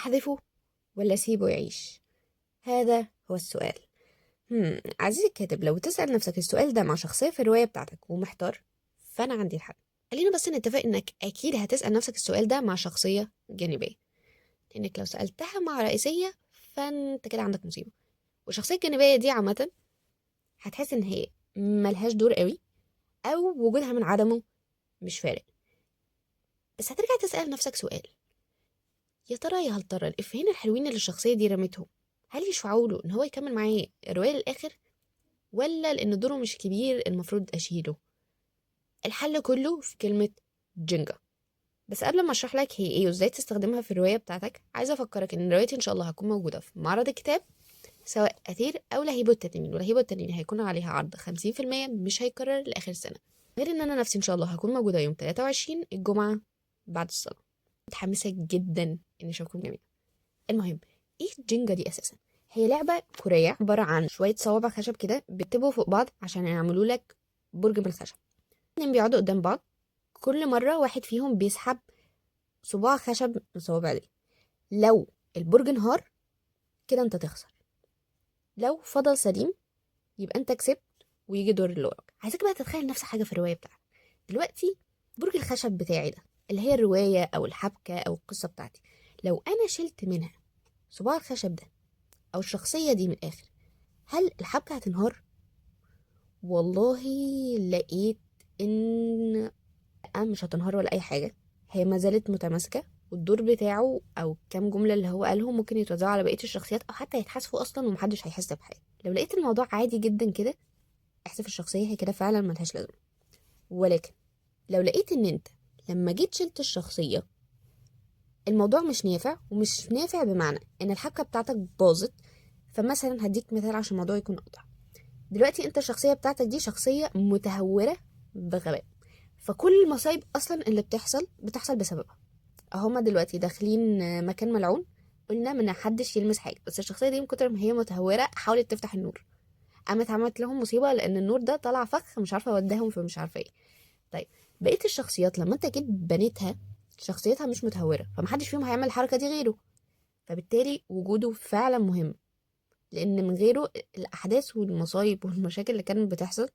احذفه ولا اسيبه يعيش؟ هذا هو السؤال. عزيزي الكاتب، لو تسأل نفسك السؤال ده مع شخصية في الرواية بتاعتك ومحتار، فأنا عندي الحل. خلينا بس نتفق إنك أكيد هتسأل نفسك السؤال ده مع شخصية جانبية، لأنك لو سألتها مع رئيسية فأنت كده عندك مصيبة. والشخصية الجانبية دي عامة هتحس إن هي ملهاش دور قوي، أو وجودها من عدمه مش فارق. بس هترجع تسأل نفسك سؤال، يا ترى يا هل ترى الإفيهين الحلوين اللي الشخصية دي رمتهم هل يشفعوا له إن هو يكمل معايا الرواية للآخر، ولا لأن دوره مش كبير المفروض أشيله؟ الحل كله في كلمة جينجا. بس قبل ما أشرح لك هي إيه وإزاي تستخدمها في الرواية بتاعتك، عايزة أفكرك إن روايتي إن شاء الله هتكون موجودة في معرض الكتاب، سواء أثير أو لهيب التنين، ولهيب التنين هيكون عليها عرض 50% مش هيكرر لآخر السنة. غير إن أنا نفسي إن شاء الله هكون موجودة يوم 23 الجمعة بعد الصلاة. متحمسة جدا إني أشوفكم جميعا. المهم، إيه الجينجا دي أساسا؟ هي لعبة كورية عبارة عن شوية صوابع خشب كده بيتبوا فوق بعض عشان يعملوا لك برج من الخشب. اتنين بيقعدوا قدام بعض، كل مرة واحد فيهم بيسحب صباع خشب من الصوابع دي. لو البرج انهار كده انت تخسر، لو فضل سليم يبقى انت كسبت ويجي دور اللي وراك. عايزاك بقى تتخيل نفس حاجة في الرواية بتاعتك دلوقتي. برج الخشب بتاعي ده اللي هي الرواية أو الحبكة أو القصة بتاعتي، لو أنا شلت منها صباع الخشب ده أو الشخصية دي من الآخر، هل الحبكة هتنهار؟ والله لقيت إن مش هتنهار ولا أي حاجة، هي ما زالت متماسكة، والدور بتاعه أو كام جملة اللي هو قالهم ممكن يتوزعوا على بقية الشخصيات أو حتى يتحذفوا أصلا ومحدش هيحس بحاجة. لو لقيت الموضوع عادي جدا كده احذف الشخصية، هي كده فعلا ملهاش لازمة. ولكن لو لقيت إن أنت لما جيت شلت الشخصية الموضوع مش نافع، ومش نافع بمعنى إن الحبكة بتاعتك باظت. فمثلا هديك مثال عشان الموضوع يكون أوضح. دلوقتي أنت الشخصية بتاعتك دي شخصية متهورة بغباء، فكل المصايب أصلا اللي بتحصل بتحصل بسببها. هما دلوقتي داخلين مكان ملعون، قلنا من حدش يلمس حاجة، بس الشخصية دي من كتر ما هي متهورة حاولت تفتح النور، قامت عملت لهم مصيبة لأن النور ده طلع فخ مش عارفة وداهم في مش عارفة ايه. طيب بقية الشخصيات لما انت جيت بنيتها شخصيتها مش متهورة، فمحدش فيهم هيعمل الحركة دي غيره، فبالتالي وجوده فعلا مهم، لأن من غيره الأحداث والمصايب والمشاكل اللي كانت بتحصل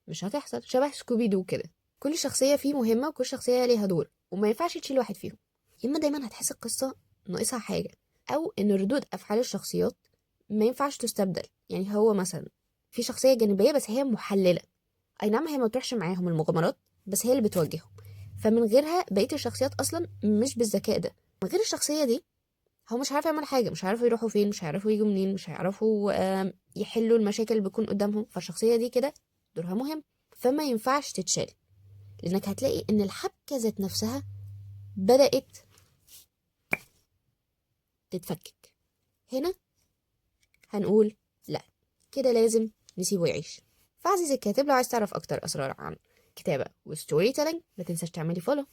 مش هتحصل. شبه سكوبي دو كده، كل شخصية فيه مهمة وكل شخصية ليها دور، وما ينفعش تشيل واحد فيهم. يا إما دايما هتحس القصة ناقصها حاجة، أو إن ردود أفعال الشخصيات ما ينفعش تستبدل. يعني هو مثلا في شخصية جانبية بس هي محللة، أي نعم هي ما بتروحش معاهم المغامرات بس هي اللي بتوجههم، فمن غيرها بقية الشخصيات أصلا مش بالذكاء ده. من غير الشخصية دي هو مش عارف يعمل حاجة، مش عارفوا يروحوا فين، مش هيعرفوا يجوا منين، مش هيعرفوا يحلوا المشاكل اللي بتكون قدامهم. فالشخصية دي كده دورها مهم، فما ينفعش تتشال، لأنك هتلاقي إن الحبكة ذات نفسها بدأت تتفكك. هنا هنقول لا، كده لازم نسيبه يعيش. فعزيزي الكاتب، لو عايز تعرف أكتر أسرار عن كتابة و storytelling ما تنساش تعملي follow.